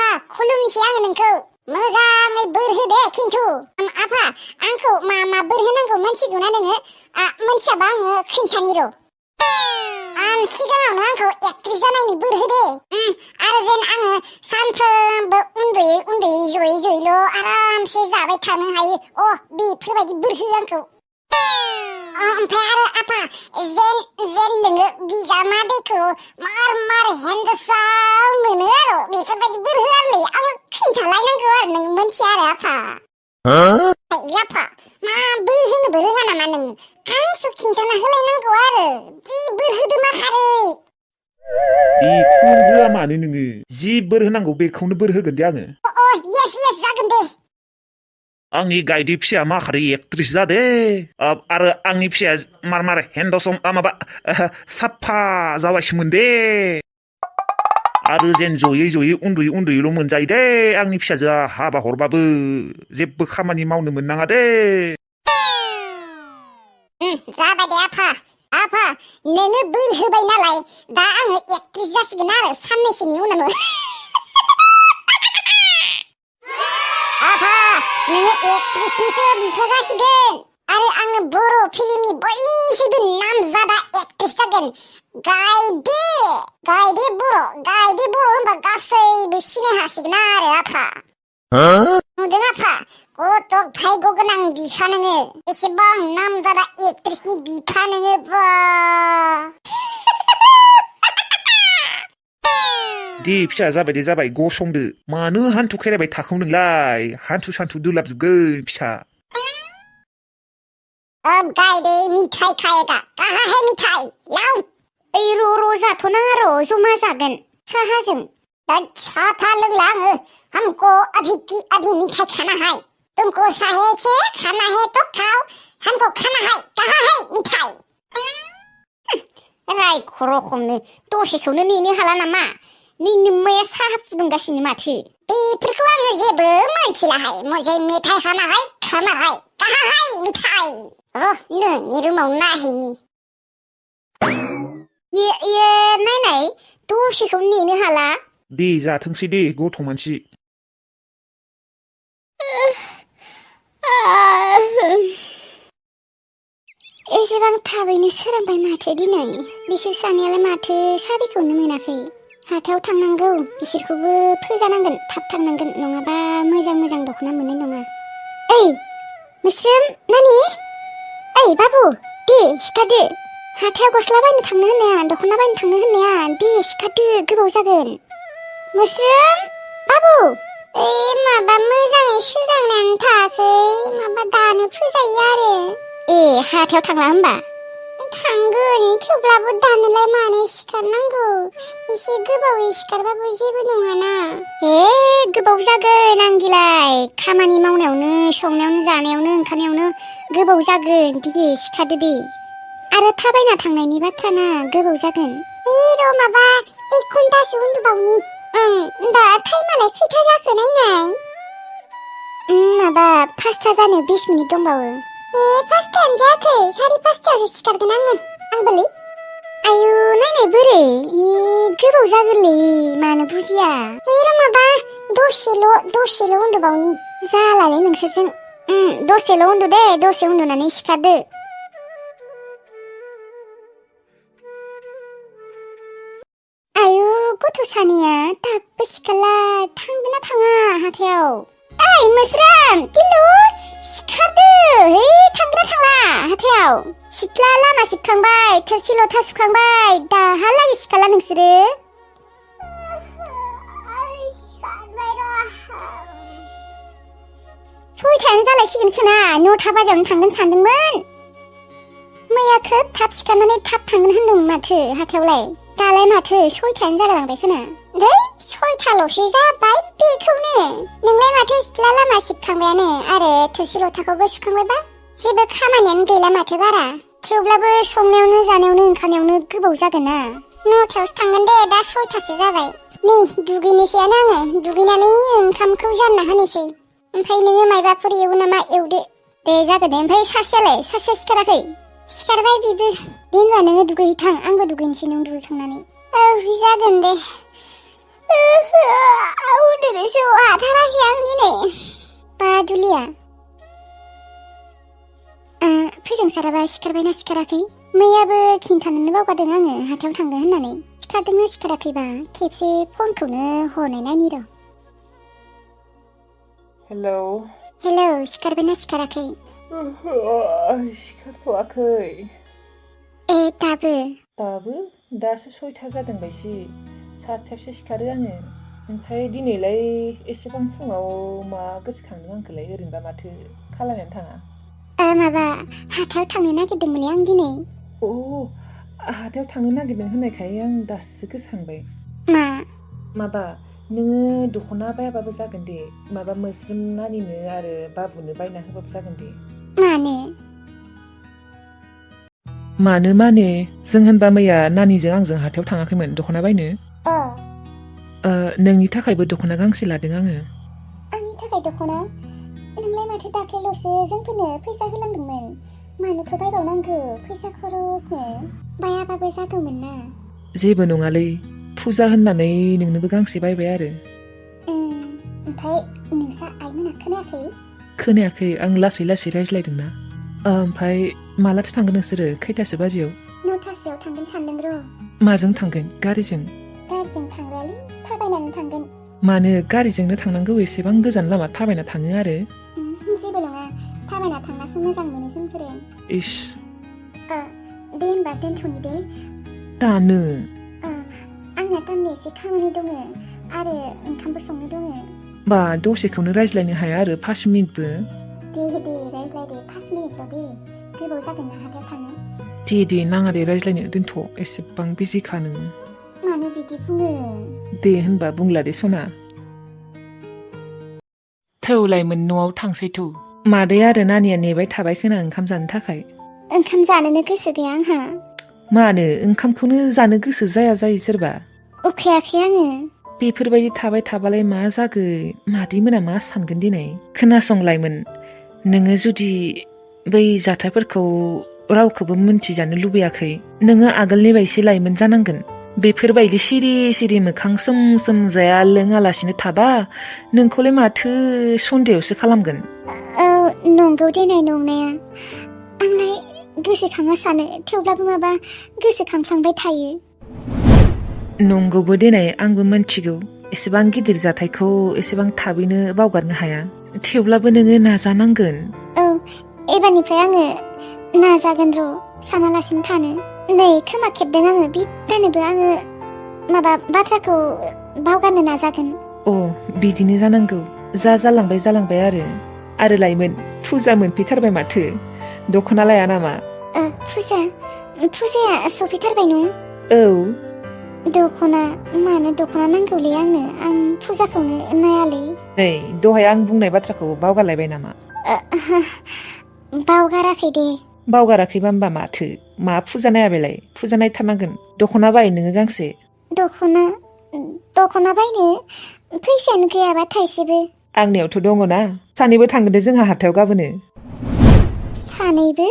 आफा खुलुमनोसै आङो नोंखौ मोजाङै बोर होदे खिन्थु आफा आंखौ मा बोर होनांगौ मिथिगौना नोङो मिथियाबा आङो खिन्थानि र' आं सिगाङावनो आंखौ एक्ट्रिस जानायनि बोर होदे आरो जेन आङो सानफ्रोमबो उन्दैयै ज'यैल' आरामसे जाबाय थानो हायो बेफोरबायदि बोर हो आंखौ ओमफ्राय आरो आफा जेन नोङो बिजामादैखौ मार हेन्डसाम मोनो आरो बेफोरबायदि बोर हो आरोलै आङो खिन्थालायनांगौ आरो नों मिथिया आरो आफा आफा मा बोर होनोबो रोङा नामा नोङो आंसो खिन्थाना होलायनांगौ आरो जि बोर होदो माहारै बेखौ होआ मानो नोङो जि बोर होनांगौ बेखौनो बोर होगोन दे आङो येस जागोन दे आंनि गायदे फिसाया माखारै एक्ट्रिस जादे आरो आंनि फिसाया मार हेन्डसम माबा साफा जाबायसोमोन दे आरो जेन ज'यै उन्दैल' मोनजायो दे आंनि फिसाजोआ हाबा हरबाबो जेबो खामानि मावनो मोननाङा दे जाबाय दे आफा नोङो बोर होबाय नालाय दा आङो एक्ट्रिस जासिगोन आरो साननैसोनि उनाव आफा नोङो एक्ट्रिसनिसो बिफा जासिगोन आरो आङो बर' फिल्मनि बयनिख्रुइबो नामजादा एक्ट्रिस जागोन गायदे बर' होनबा गासैबो सिनाय हासिगोन आरो आफा नुदों आफा कत भाग्य गोनां बिफा नोङो एसेबां नामजादा एक्ट्रिसनि बिफा नोङो बा दे फिसा जाबाय दे जाबाय गसंदो मानो हान्थु खेरायबाय थाखौ नोंलाय हान्थु सान्थु दोलाबजोबगोन फिसा गायदे मिठाइ खाएगा कहाँ है मिठाइ लाव ओइ र' जाथ'नाङा र' जमा जागोन साहाजों साहा था लोंला आङो हमको अभी मिठाई खाना है तुमको साहे से खाना है तो खाओ हमको खाना है कहाँ है मिठाई राय खर'खौनो दसेखौनो नेनो हाला नामा नोंनि मैया साहा फुदुंगासिनो माथो बेफोरखौ आङो जेबो मोनथिलाहाय मुझे मिठाई खाना है कहाँ है मिठाई नोंनि रुमाव नायहैनि ये नाय दसेखौ नेनो हाला दे जाथोंसै दे गथ' मानसि एसेबां थाबैनो सोरांबाय माथो दिनै बिसोर सानैयालाय माथो सारिखौनो मोनाखै हाथायाव थांनांगौ बिसोरखौबो फोजानांगोन थाब थांनांगोन नङाबा मोजां दख'ना मोननाय नङा ओइ मोस्रोम नानि ओइ बाबु दे सिखारदो हाथायाव गस्ला बायनो थांनो होननाया दख'ना बायनो थांनो होननाया दे सिखारदो गोबाव जागोन मोस्रोम बाबु माबा मोजाङै सोरांनानै थायाखै माबा दानो फोजायो आरो हाथायाव थांला होमबा थांगोन थेवब्लाबो दानोलाय मानो सिखारनांगौ एसे गोबावै सिखारबाबो जेबो नङाना गोबाव जागोन आंगिलाय खामानि मावनायावनो संनायावनो जानायावनो ओंखारनायावनो गोबाव जागोन दे सिखारदो दे आरो थाबायना थांनायनि बाथ्राना गोबाव जागोन र' माबा 1 घन्टासो उन्दुबावनि दा टाइमालाय खैथा जाखो नायनाय माबा 5ता जानो 20 मिनिट दंबावो 5तायानो जायाखै 5:30 सिखारगोन आंबोलै आयु नायनाय बोरै गोबाव जागोनलै मानो बुजिया र' माबा दसेल' उन्दुबावनि जालालै नोंसोरजों दसेल' उन्दु दे दसे उन्दुनानै सिखारदो आयु गथ' सानैया दाबो सिखारला थांगोन ना थाङा हाथायाव ओइ मोस्रोम टिलु सिखारदो थांग्रा थांला हाथायाव सिथ्ला लामा सिबखांबाय थोरसि लथा सुखांबाय दाहालागै सिखारला नोंसोरो सयथायानो जालायसिगोन खोना 9ता बाजियावनो थांगोन सानदोंमोन मैया खोब थाब सिखारनानै थाब थांगोन होनदोंमोन माथो हाथायावलाय दालाय माथो 6तायानो जालायलांबाय खोना 6ताल'सो जाबाय बेखौनो नोंलाय माथो सिथ्ला लामा सिबखांबायानो आरो थोरसि लथाखौबो सुखांबायबा जेबो खामानियानो गैला माथो बारा थेवब्लाबो संनायावनो जानायावनो ओंखारनायावनो गोबाव जागोन ना 9तायावसो थांगोन दे दा 6तासो जाबाय नै दुगैनोसैयानो आङो दुगैनानै ओंखामखौ जानना होनोसै ओमफ्राय नोङो मायबाफोर एवो नामा एवदो दे जागोन दे ओमफ्राय सासेया सिखाराखै सिखारबाय बिबो दे होनबा नोङो दुगैहैथां आंबो दुगैनोसै नों दुगैखांनानै जागोन दे उन्दुनो ज'हाथाराखै आं दिनै बादुलिया फोजोंसाराबा सिखारबायना सिखाराखै मैयाबो खिन्थानोनो बावगारदों आङो हाथायाव थांगोन होननानै सिखारदोंना सिखाराखैबा खेबसे फनखौनो हरनाय नायनि र'। हेलौ सिखारबायना सिखाराखै? सिखारथ'वाखै। ए दाबो दासो 6था जादों बायसि 7थायावसो सिखारो आङो। ओमफ्राय दिनैलाय एसेबां फुङाव मा गोसोखांदों आंखौलाय ओरैनोबा माथो खालामनानै थाङा? माबा हाथायाव थांनो नागिरदोंमोनलै आं दिनै। हाथायाव थांनो नागिरदों होननायखाय आं दासो गोसोखांबाय। माबा नोङो दख'ना बायाबाबो जागोन दे, माबा मोस्रोम नानिनो आरो बाबुनो बायना होबाबो जागोन दे। मानो माने जों होनबा मैया नानिजों आंजों हाथायाव थाङाखैमोन दख'ना बायनो? नोंनि थाखायबो दख'ना गांसे लादों आङो। आंनि थाखाय दख'ना? नोंलाय माथो दाख्लैल'सो जोंफोरनो फैसा होलांदोंमोन, मानोथ' बायबावनांगौ? फैसा खरसनो बायाबाबो जागौमोन ना। जेबो नङालै, फुजा होननानै नोंनोबो गांसे बायबाय आरो। ओमफ्राय नोंसा आइमोना खोनायाखै? खोनायाखै, आं लासै लासै रायज्लायदोंना। ओमफ्राय मालाथो थांगोन नोंसोरो? खैथासो बाजियाव? 9थासोआव थांगोन सानदों र'। माजों थांगोन? गारिजों? गारिजों थांग्रालै, थाबायनानै थांगोन। मानो गारिजोंनो थांनांगौ? एसेबां गोजान लामा थाबायना थाङो आरो? जेबो नङा, थाबायना थांनासो मोजां मोनो जोंफोरो। इस। दे होनबा दोनथ'नि दे। दानो? आंना गामियाव एसे खामानि दङ आरो ओंखामबो संनो दङ। बा दसेखौनो रायज्लायनो हाया आरो 5 मिनिटबो? दे रायज्लाय दे, 5 मिनिटल' दे, गोबाव जागोन ना हाथायाव थांनो। दे नाङा दे रायज्लायनो, दोनथ', एसेबां बिजिखा नोङो। मानो बिदि बुङो? दे होनबा बुंला दे सना। थौलायमोन न'आव थांसैथ'। मादै आरो नानिया नेबाय थाबाय खोना ओंखाम जानो थाखाय। ओंखाम जानोनो गोसो गैया आंहा। मानो ओंखामखौनो जानो गोसो जाया जायो सोरबा? उखैयाखै आङो। बेफोरबायदि थाबाय थाबालाय मा जागोन? मादै मोना मा सानगोन दिनै? खोनासंलायमोन, नोङो जुदि बै जाथायफोरखौ रावखौबो मिन्थिजानो लुबैयाखै, नोङो आगोलनि बायसो लाइमोन जानांगोन। बेफोरबायदि सिरि सिरि मोखां सोम सोम जाया लोङालासिनो थाबा नोंखौलाय माथो सन्देहसो खालामगोन। नंगौ देनाय नंनाया, आंलाय गोसोखाङा सानो, थेवब्लाबो माबा गोसोखांफ्लांबाय थायो। नंगौबो देनाय, आंबो मिन्थिगौ एसेबां गिदिर जाथायखौ एसेबां थाबैनो बावगारनो हाया, थेवब्लाबो नोङो नाजानांगोन। एबारनिफ्राय आङो नाजागोन र', सानालासिनो थानो। नै खोमा खेबदों आङो, बिद्दानोबो आङो माबा बाथ्राखौ बावगारनो नाजागोन। बिदिनो जानांगौ। जालांबाय आरो लाइमोन, फुजा मोनफैथारबाय माथो, दख'ना लाया नामा? फुजाया सफैथारबाय न'? दख'ना? मानो दख'ना नांगौलै आंनो? आं फुजाखौनो नायालै। नै दहाय आं बुंनाय बाथ्राखौ बावगारलायबाय नामा? बावगाराखै दे। बावगाराखैबा होमबा माथो? मा फुजा नाया बेलाय? फुजा नायथारनांगोन। दख'ना बाय नोङो गांसे। दख'ना बायनो फैसायानो गैयाबा थाइसेबो। आंनियावथ' दङ ना। सानैबो थांगोन दे जोंहा हाथायाव गाबोनो। सानैबो?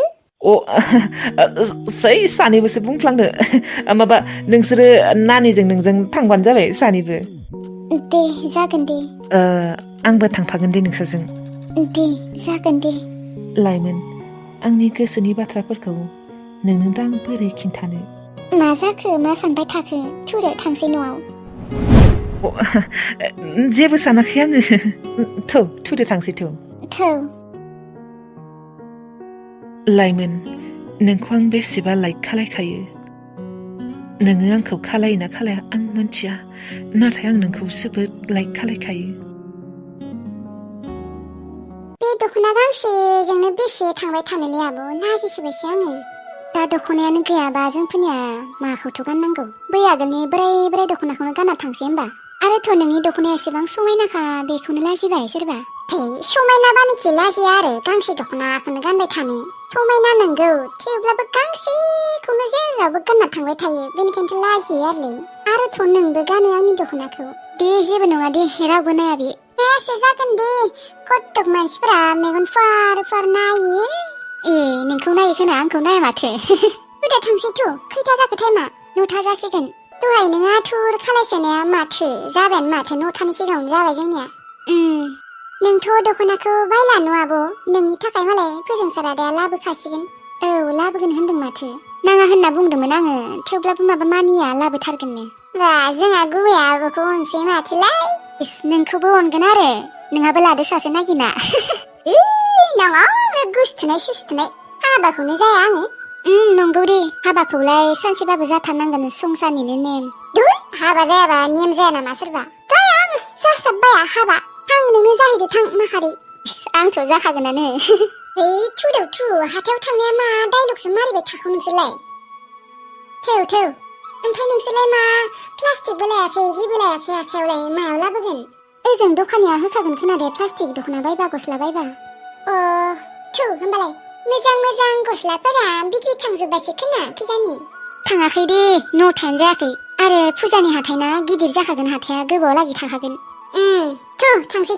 सानैबोसो बुंफ्लांनो। माबा नोंसोरो नानिजों नोंजों थांबानो जाबाय सानैबो। दे जागोन दे। आंबो थांफागोन दे नोंसोरजों। दे जागोन दे। लाइमोन, आंनि गोसोनि बाथ्राफोरखौ नोंनो दा आं बोरै खिन्थानो? मा जाखो? मा सानबाय थाखो? थुदो थांसै न'आव। जेबो सानाखै आङो। थुदो थांसै थौ। लाइमोन, नोंखौ आं बेसेबा लाइक खालायखायो। नोङो आंखौ खालायोना खालाया आं मिथिया, नाथाय आं नोंखौ जोबोद लाइक खालायखायो। बे दख'ना गांसेजोंनो बेसे थांबाय थानोलै आब'? लाजिसोबायसो आङो। दा दख'नायानो गैयाबा जोंफोरनिया माखौथ' गाननांगौ? बै आगोलनि बोराय दख'नाखौनो गानना थांसै होमबा? आरोथ' नोंनि दख'नाया एसेबां समायनाखा, बेखौनो लाजिबाय सोरबा। समायनाबानोखि लाजिया आरो गांसे दख'नाखौनो गानबाय थानो। समायना नंगौ, थेवब्लाबो गांसेखौनो जेरावबो गानना थांबाय थायो, बेनिखायनोथ' लाजियो आरोथ' नोंबो गानो आंनि दख'नाखौ। दे जेबो नङा दे, रावबो नाया बे। नायासो जागोन दे, कत्तक मानसिफोरा मेगन फार नायो। नोंखौ नायो खोना, आंखौ नाया माथो। थुदो थांसैथ'। खैथा जाखो टाइमा? 9था जासिगोन। दहाय नों आथुर खालायसोनाया माथो जाबायानो माथो न'थानि सिगाङावनो जाबाय जोंनिया नोंथ' दख'नाखौ बायला न' आब' नोंनि थाखाय मालाय फोजोंसारादाया लाबोखासिगोन औ लाबोगोन होनदों माथो नाङा होनना बुंदोंमोन आङो थेवब्लाबो माबा मानिया लाबोथारगोननो जोंहा गुबैया आब'खौ अनसै माथोलाय नोंखौबो अनगोन आरो नोंहाबो लादो सासे नागिरना नाङा गोसथोनाय सुस्थोनाय हाबाखौनो जाया आङो नंगौ दे हाबाखौलाय सानसेबाबो जाथारनांगोन संसारनिनो नेम हाबा जायाबा नेम जाया नामा सोरबा जाया आं जासाबबाया हाबा थां नोङो जाहैदो थां माखारै आंथ' जाखागोनानो थुदेव थु हाथायाव थांनाया मा डाइलगसो मारिबाय थाखो नोंसोरलाय थौ ओमफ्राय नोंसोरलाय मा प्लास्टिकबो लायाखै जेबो लायाखै आखायावलाय मायाव लाबोगोन ओजों दखानिया होखागोन खोनादे प्लास्टिक दख'ना बायबा गस्ला बायबा होमबालाय मोजां गस्लाफोरा बिक्रि थांजोब्बायसो खोना खिजानि थाङाखै दे न'थायानो जायाखै आरो फुजानि हाथायना गिदिर जाखागोन हाथाया गोबाव लागै थाखागोन थांसै